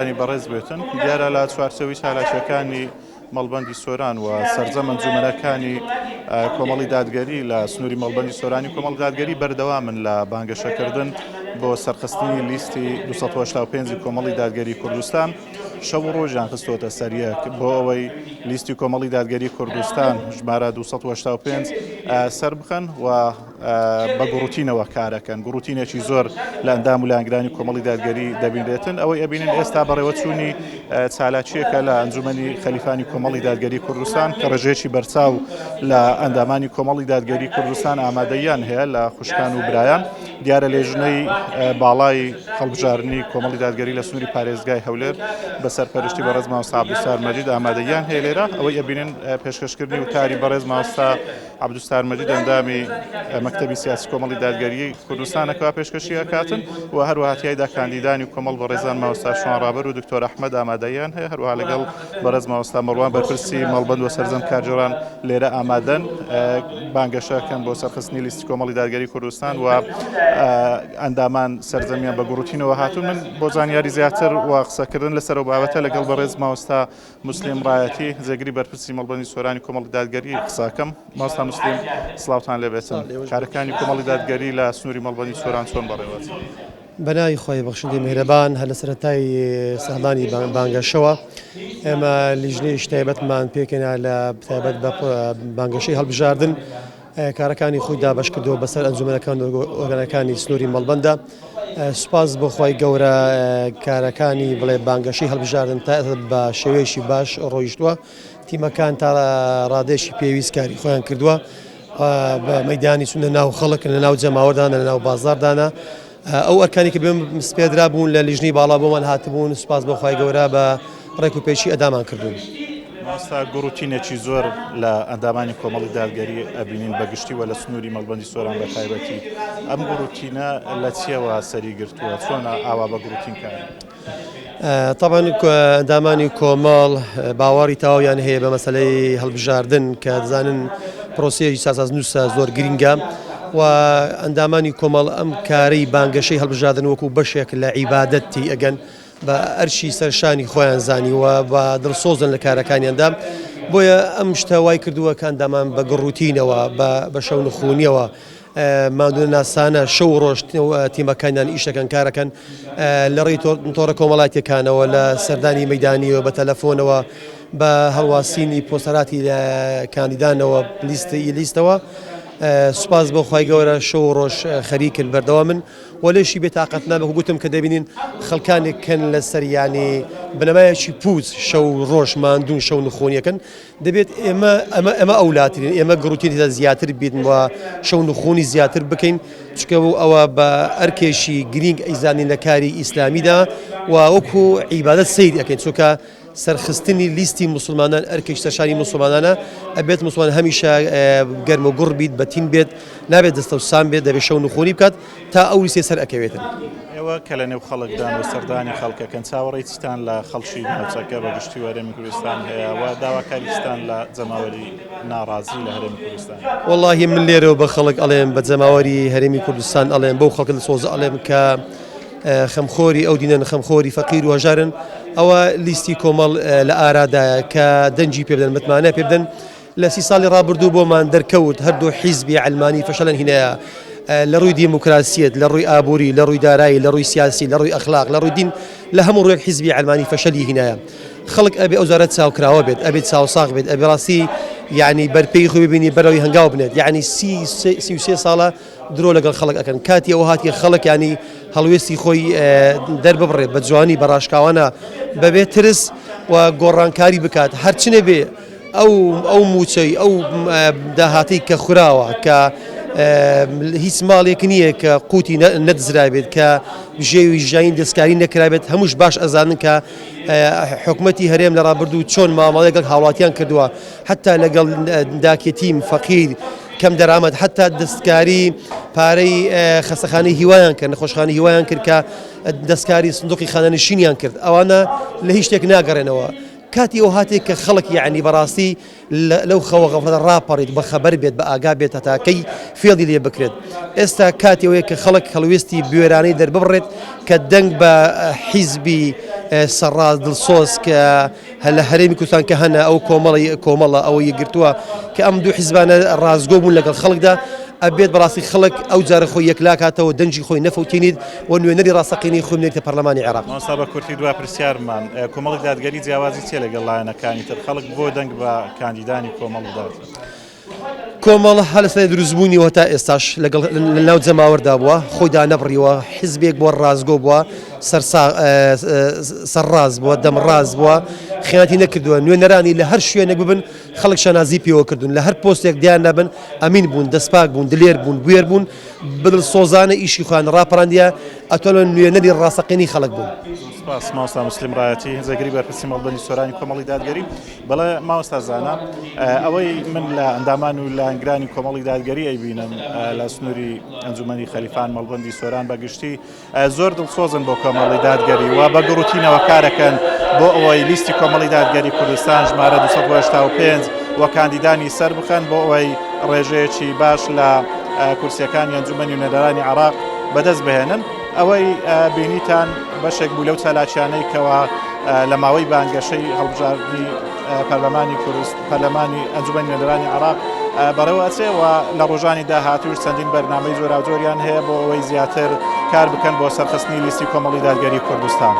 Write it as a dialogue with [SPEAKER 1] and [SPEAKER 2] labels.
[SPEAKER 1] انی بەڕێز بێتن. دیارە لە چوارچێوەی چالاکییەکانی مەڵبەندی سۆران و سەرجەم ئەنجومەنەکانی کۆمەڵی دادگەری لە سنووری مەڵبەندی سۆرانی کۆمەڵی دادگەری بەردەوامن لە بانگەشەکردن بۆ سەرخستنی لیستی 285 کۆمەڵی دادگەری کوردستان شەو و ڕۆژیان خستۆتە سەریەک بۆ ئەوەی لیستی کۆمەڵی دادگەری کوردستان ژمارە 285 سەربخەن و بە گوڕوتینەوە کارەکەن، گوڕوتینێکی زۆر لە ئەندام و لایەنگرانی کۆمەڵی دادگەری دەبینرێتن، ئەوەی ئەبینن ئێستا بەڕێوەچوونی چالاکییەکە لە ئەنجومەنی خەلیفانی کۆمەڵی دادگەری کوردستان کە ڕێژەیەکی بەرچاو لە ئەندامانی کۆمەڵی دادگەری کوردستان ئامادەیان هەیە لە خوشکان و برایان دیارە لێژنەی باڵای هەڵبژاردنی کۆمەڵی دادگەری لە سنووری پارێزگای هەولێر بە سەرپەرشتی بەڕێز مامۆستا عەبدولستار مەجید ئامادەیان هەیە لێرە ئەوەی ئەبینن پێشکەشکردنی وتاری بەڕێز مامۆستا عەبدولستار مەجید ئەندامی مەکتەبی سیاسی کۆمەڵی دادگەریی کوردستانە کەوا پێشکەشی ئەکاتن و هەروەها تیایدا کاندیدانی کۆمەڵ بەڕێزان مامۆستا شوان ڕابەر و دکتۆر ئەحمەد ئامادەییان هەیە هەروەها لەگەڵ بەڕێز مامۆستا مەڕوان بەرپرسی مەڵبەند و سەرجەم کارگێڕان لێرە ئامادەن بانگەشەکەن بۆ سەرخستنی لیستی کۆمەڵی دادگەری کوردستان و ئەندامان سەرجەمیان بە گوڕوتینەوە هاتوون من بۆ زانیاری زیاتر و قسەکردن لەسەر ئەو بابەتە لەگەڵ بەڕێز مامۆستا موسلیم ڕایەتی، جێگری بەرپرسی مەڵبەندی سۆرانی کۆمەڵی دادگەری قسەکەم. مامۆستا موسلیم سڵاوتان لێبێتن. کارەکانی کۆمەڵی دادگەری لە سنووری مەڵبەندی سۆران چۆن بەڕێوەچن؟
[SPEAKER 2] بەناوی خوای بەخشندەی میهرەبان، هەر لە سەرەتای ساڵانی بانگەشەوە ئێمە لیژنەیەکی تایبەتمان پێکهێنا لە تایبەت بە بانگەشەی هەڵبژاردن، کارەکانی خۆی دابەشکردووە بەسەر ئەنجومەنەکان و ئۆرگانەکانی سنووری مەڵبەندە. سوپاس بۆ خوای گەورە کارەکانی بڵێ بانگەشەی هەڵبژاردن تا ئێستا بە شێوەیەکی باش ڕۆیشتووە. تیمەکان تا ڕادەیەکی پێویست کاری خۆیان کردووە بە مەیدانی چوونە ناو خەڵک لە ناو جەماوەردانە لە ناو بازاڕدانە. ئەو ئەرکانی کە بێم سپێدرا بوون لە لیژنەی باڵا بۆمان هاتبوون سوپاس بۆ خوای گەورە بە ڕێک و پێکی ئەدامان کردوون.
[SPEAKER 1] مامۆستا گوڕوتینێکی زۆر لە ئەندامانی کۆمەڵی دادگەری ئەبینین بە گشتی و لە سنووری مەڵبەندی سۆران بە تایبەتی ئەم گوڕوتینە لە چیەوە سەری گرتووە چۆنە ئاوا بە گوڕوتین کار
[SPEAKER 2] تەبعەن ئەندامانی کۆمەڵ باوەڕی تەواویان هەیە بە مەسەلەی هەڵبژاردن کە دەزانن پرۆسەیەکی سازنووسە زۆر گرنگە و ئەندامانی کۆمەڵ ئەم کارەی بانگەشەی هەڵبژاردن وەکو بەشێک لە عیبادەت تی ئەگەن بە ئەرشی سەرشانی خۆیان زانیوە بە دڵسۆزن لە کارەکانیاندا بۆیە ئەم شتە وای کردووە کە ئەندامان بە گڕوتینەوە بە شەونخونیەوە ماندوونەناسانە شەو و ڕۆژ تیمەکانیان ئیش دەکەن کارەکەن لە ڕێی تۆڕە کۆمەڵاتیەکانەوە لە سەردانی مەدانیەوە بە تەلەفۆنەوە بە هەڵواسینی پۆستەراتی لە کاندیدانەوە لیست لیستەوە سوپاس بۆ خوای گەورە شەو و ڕۆژ خەریکن بەردەوامن و لێشی بێتاقەت نابێت گوتم کە دەبینین خەڵکانێک کەن لەسەر یانی بنەمایەکی پوچ شەو ڕۆژ ماندوون شەو نخۆنیەکەن دەبێت ئێمە ئەمە ئەمە ئەولاترین ئێمە گڕوتین تێدا زیاتر بیت و شەونخونی زیاتر بکەین چکە و ئەوە بە ئەرکێکی گرینگ ئەیزانین لە کاری ئیسلامیدا و وەکو عیبادەت سەیر ئەکەین چونکە سەرخستنی لیستی موسڵمانان ئەرکێکی سەرشانی موسڵمانانە ئەبێت موسڵمان هەمیشە گەرم و گوڕ بیت بەتین بێت نابێت دەستەوسان بێت دەبێت شەونخونی بکات تا ئەو لیستەی سەر ئەکەوێتن.
[SPEAKER 1] ئێوە کە لە نێو خەڵکدان و سەردانی خەڵکەکەن چاوەڕێی چیتان لە خەڵکی ناوچەکە بە گشتی و هەرێمی کوردستان هەیە و داواکاری چیتان لە جەماوەری ناڕازی لە هەرێمی کوردستان؟
[SPEAKER 2] وەڵاهی من لێرەوە بە خەڵک ئەڵێم بە جەماوەری هەرێمی کوردستان ئەڵێم بەو خەڵکە دڵسۆزە ئەڵێم کە خەمخۆری ئەو دینەن خەمخۆری فەقیر و هەژارن ئەوە لیستی کۆمەڵ لە ئارادایە کە دەنگی پێ بدەن متمانە پێ بدەن لە سی ساڵی ڕابردوو بۆمان دەرکەوت هەردوو حیزبی عەلمانی فەشەلن هینایە لە ڕووی دیموکراسیەت، لە ڕووی ئابووری، لە ڕووی دارایی، لە ڕووی سیاسی، لە ڕووی ئەخلاق، لە ڕووی دین، لە هەموو ڕوویەک حیزبی عەلمانی فەشەلی هینایە. خەڵک ئەبێ ئەو جارە چاوکراوە بێت، ئەبێ چاوساغ بێت، ئەبێ ڕاستی یەعنی بەرپێی خۆی ببینی بەرەوی هەنگاو بنێت. یەعنی 33 ساڵە درۆ لەگەڵ خەڵک ئەکەن. کاتی ئەوە هاتیە خەڵک یەعنی هەڵوێستی خۆی دەرببڕێت بە جوانی، بە ڕاشکاوانە، بەبێ ترس و گۆڕانکاری بکات. هەرچنێ بێ ئەو ئەو مووچەی ئەو داهاتەی کە خوراوە کە هیچ ماڵێک نییە کە قوتی نەدزرابێت کە بژێوی ژیانی دەستکاری نەکرابێت هەمووش باش ئەزانن کە حکومەتی هەرێم لە ڕابردوو چۆن مامەڵەی لەگەڵ هاوڵاتیان کردووە حتا لەگەڵ داکێتیم فەقیر کەم دەرامەت حتا دەستکاری پارەی خەسەخانەی هیوایان کرد نەخۆشخانەی هیوایان کرد کە دەستکاری سندوقی خانەنشینیان کرد ئەوانە لە هیچ شتێک ناگەڕێنەوە. کاتی ئەو هاتێک کە خەڵک یەعنی بەڕاستی لەو خەوە غەفلەتە ڕاپەڕیت بە خەبەر بێت بە ئاگا بێت هەتا کەی فێڵی لێ بکرێت ئێستا کاتی ئەوەیە کە خەڵک هەڵوێستی بوێرانەی دەرببڕێت کە دەنگ بە حیزبی سەرڕاست دڵسۆز کە لە هەرێمی کوردستان کە هەنە ئەو کۆمەڵی کۆمەڵە ئەوە یەکگرتووە کە ئەم دوو حیزبانە ڕاستگۆ بوون لەگەڵ خەڵکدا ئەبێت بەڕاستی خەڵک ئەو جارە خۆی یەکلاکاتەوە دەنگی خۆی نەفەوتێنیت و نوێنەری ڕاستەقینەی خۆی بنێرێتە پەرلەمانی عێراق.
[SPEAKER 1] مامۆستا بە کورتی دوا پرسیارمان، کۆمەڵی دادگەری جیاوازی چیە لەگەڵ لایەنەکانی تر؟ خەڵک بۆ دەنگ بە کاندیدانی کۆمەڵ بدات؟
[SPEAKER 2] کۆمەڵ هەر لە سەرەتای دروستبوونیەوە تا ئێستاش لەگەڵ لەناو جەماوەردا بووە، خۆی دانەبڕیوە، حیزبێک بووە ڕاستگۆ بووە، سەرڕاست بووە، دەمڕاست بووە، خیانەتی نەکردووە، نوێنەرانی لە هەر شوێنێک ببن خەڵک شانازی پێوە کردوون، لە هەر پۆستێک دیار نەبن ئەمین بوون، دەستپاک بوون، دلێر بوون، بوێر بوون، بە دڵسۆزانە ئیشی خۆیان ڕاپەڕاندیە، ئەتوانم نوێنەری ڕاستەقینەی خەڵک بوون.
[SPEAKER 1] زۆر سپاس مامۆستا موسلیم ڕایەتی، جێگری بەرپرسی مەڵبەندی سۆرانی کۆمەڵی دادگەری. بەڵێ مامۆستا زانا، ئەوەی من لە ئەندامان و لایەنگرانی کۆمەڵی دادگەری ئەیبینم لە سنووری ئەنجومەنی خەلیفان مەڵبەندی سۆران بە گشتی زۆر دڵسۆزن بۆ کۆمەڵی دادگەری و بە گوڕوتینەوە کارەکەن بۆ ئەوەی لیستی کۆمەڵی دادگەری کوردستان ژمارە 285 و کاندیدانی سەر بخەن بۆ ئەوەی ڕێژەیەکی باش لە کورسیەکانی ئەنجومەنی نوێنەرانی عراق بەدەست بهێنن. ئەوەی بینیتان بەشێک بوو لەو چالاکیانەی کەوا لە ماوەی بانگەشەی هەڵبژاردنی پەرلەمانی کوردست پەرلەمانی ئەنجومەنی نوێنەرانی عێراق بەڕێوە ئەچێ و لە ڕۆژانی داهاتووش چەندین بەرنامەی جۆراوجۆریان هەیە بۆ ئەوەی زیاتر کار بکەن بۆ سەرخستنی لیستی کۆمەڵی دادگەری کوردستان.